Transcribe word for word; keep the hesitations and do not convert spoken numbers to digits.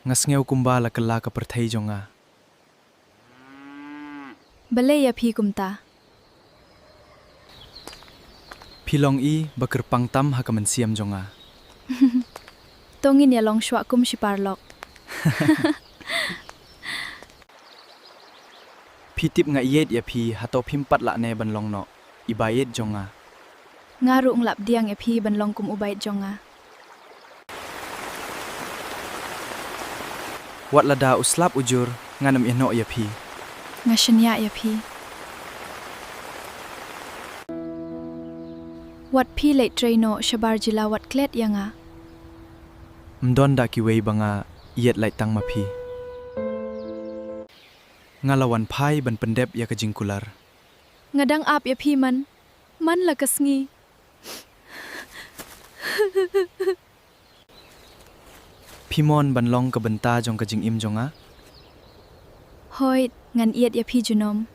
Nga sngew kumba la kylla ka pyrthei jong nga. Balei ïa phi kumta? Phi long i ba kyrpang tam ha ka mynsiem jong nga. To ngin ïa long shuwa kum shi paralok. Phi tip nga ïeit ïa phi, hato phim pat lah ne ban long noh i ba ïeit jong nga? Nga ruh nga la pdiang ïa phi ban long kum u ba ïeit jong nga. Wat lada u slap u jur, ngan ym ïehnoh ïa phi. Nga shaniah ïa phi. Wat phi leit trei noh shabar jylla, wat klet ïa nga. Ym don da kiwei ba nga ïeit lait tang ma phi. Nga la wan phai ban pyndep ïa ka jingkular. Nga dang ap ïa phi man, man la ka sngi. Phi mon ban long ka bynta jong ka jingim jong nga? Hooid, ngan ïeit ïa phi junom.